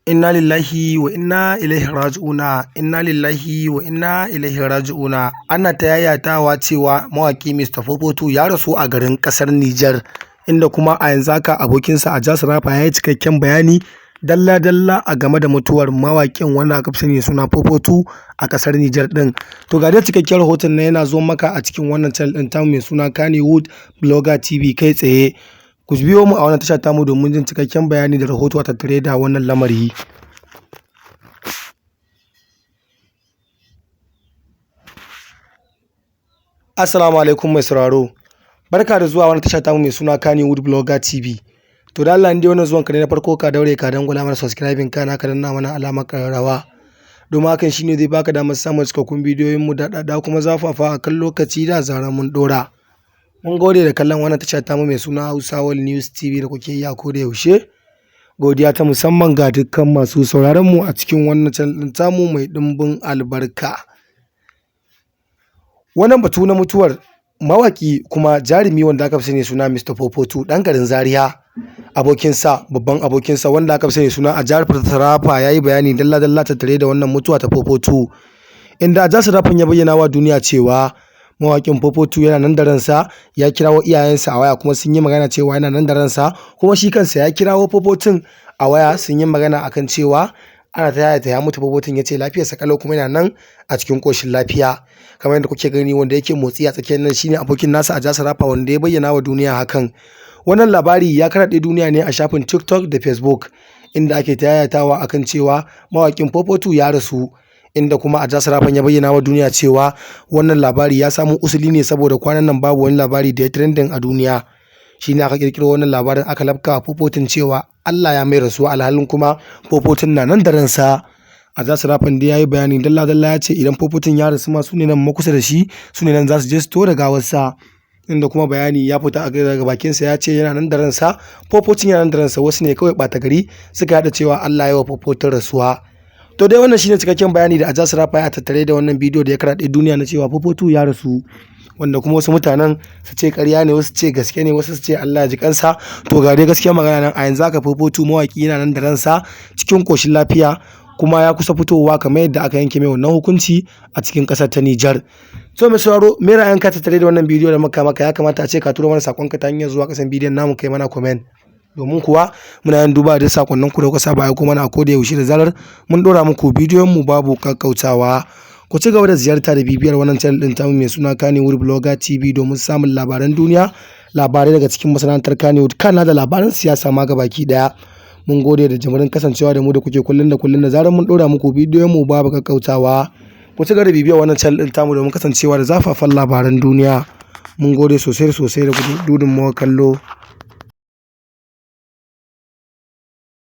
Inna lillahi wa inna ilaihi raji'una. Inna lillahi wa inna ilaihi raji'una. Ana ta yayatawa cewa mawaki Mr. 442 ya rasu a garin kasar Nijar, inda kuma a yanzu haka abokinsa Ajas Rafa ya yi cikakken bayani dalla-dalla a game da mutuwar mawakin wanda aka fi sani suna 442 a kasar Nijar din. To ga dai cikakken rahoton nan yana zo maka a cikin wannan channel din tamu mai suna Kannywood Blogger TV kai tsaye. Ku biyo mu a wannan tasha tamu domin jin cikakken bayani da rahoto a tattare da wannan lamari. Assalamu alaikum mai sauraro. Barka da zuwa wani tasha tamu mai suna Kannywood Blogger TV. To da Allah in dai wannan zuwan ka ne na farko, ka daure ka dangwala mana subscribing, kana ka danna mana alamar kararrawa. Domin hakan shine zai baka damar samun cikakkun bidiyoyin mu da da kuma zafafa a kan lokaci da zarar mun dora. Mun gode da kallon wannan tasha tamu mai suna Hausa World News TV da kuke yi a koda yaushe. Godiya ta musamman ga dukkan masu sauraron mu a cikin wannan channel ɗin tamu mai ɗimbin albarka. Wannan batu na mutuwar mawaki kuma jarumi wanda aka fi sani suna Mr. 442 ɗan garin Zaria, abokinsa, babban abokinsa wanda aka fi sani suna Ajar Rafa, ya yi bayani dalla-dalla tattare da wannan mutuwa ta 442, inda Ajar Rafin ya bayyana wa duniya cewa mawakin 442 yana nan da ransa. Ya kirawo iyayensa a waya kuma sun yi magana cewa yana nan da ransa, kuma shi kansa ya kirawo 442 a waya sun yi magana akan cewa ana ta yayata ya mutu. 442 ya ce lafiyarsa kalau kuma yana nan a cikin koshin lafiya. Kamar yadda kuke gani, wanda yake motsi a tsakiyar nan shine abokin nasa Ajas Rafa, wanda ya bayyana wa duniya hakan. Wannan labari ya karaɗe duniya ne a shafin TikTok da Facebook, inda ake ta yayatawa akan cewa mawakin 442 ya rasu, inda kuma Ajas Rafan ya bayyana wa duniya cewa wannan labari ya samu usuli ne saboda kwanan nan babu wani labari da ya trending a duniya, shine aka kirkiro wannan labarin aka lafka 442 cewa Allah ya mai rasuwa, alhalin kuma 442 na nan da ransa. Ajas Rafan dai ya yi bayani dalla dalla, ya ce idan 442 ya rasu ma, su ne nan makusa da shi, su ne nan za su je su tora gawarsa, inda kuma bayani ya fita daga bakinsa, ya ce yana nan da ransa, 442 yana nan da ransa, wasu ne kawai ɓata gari suka haɗa cewa Allah ya wa 442 rasuwa. To dai wannan shine cikakken bayani da Ajas Rafa ya tattare da wannan bidiyo da ya karaɗe duniya na cewa 442 ya rasu, wanda kuma wasu mutanen su ce ƙarya ne, wasu ce gaske ne, wasu su ce Allah ya ji kansa. To ga dai gaskiya magana nan, a yanzu haka 442 mawaki yana nan da ransa cikin koshin lafiya, kuma ya kusa fitowa kamar yadda aka yanke mai wannan hukunci a cikin ƙasar ta Nijar. So mai sauraro, me ra'ayinka tattare da wannan bidiyo da muka maka? Ya kamata a ce ka turo mana sakonka ta hanyar zuwa kasan bidiyon namu kai mana comment. Domin kuwa muna yin duba da sakonnin ku da kuka saba aiko mana a koda yaushe da zarar mun dora muku bidiyon mu babu kakkautawa. Ku ci gaba da ziyarta da bibiyar wannan channel din tamu mai suna Kannywood Blogger TV domin samun labaran duniya, labarai daga cikin masana'antar Kannywood, kana da labaran siyasa ma gabaki daya. Mun gode da jimirin kasancewa da mu da kuke kullun da kullun da zarar mun dora muku bidiyon mu babu kakkautawa. Ku ci gaba da bibiyar wannan channel din tamu domin kasancewa da zafafan labaran duniya. Mun gode sosai sosai da gudunmawar kallo.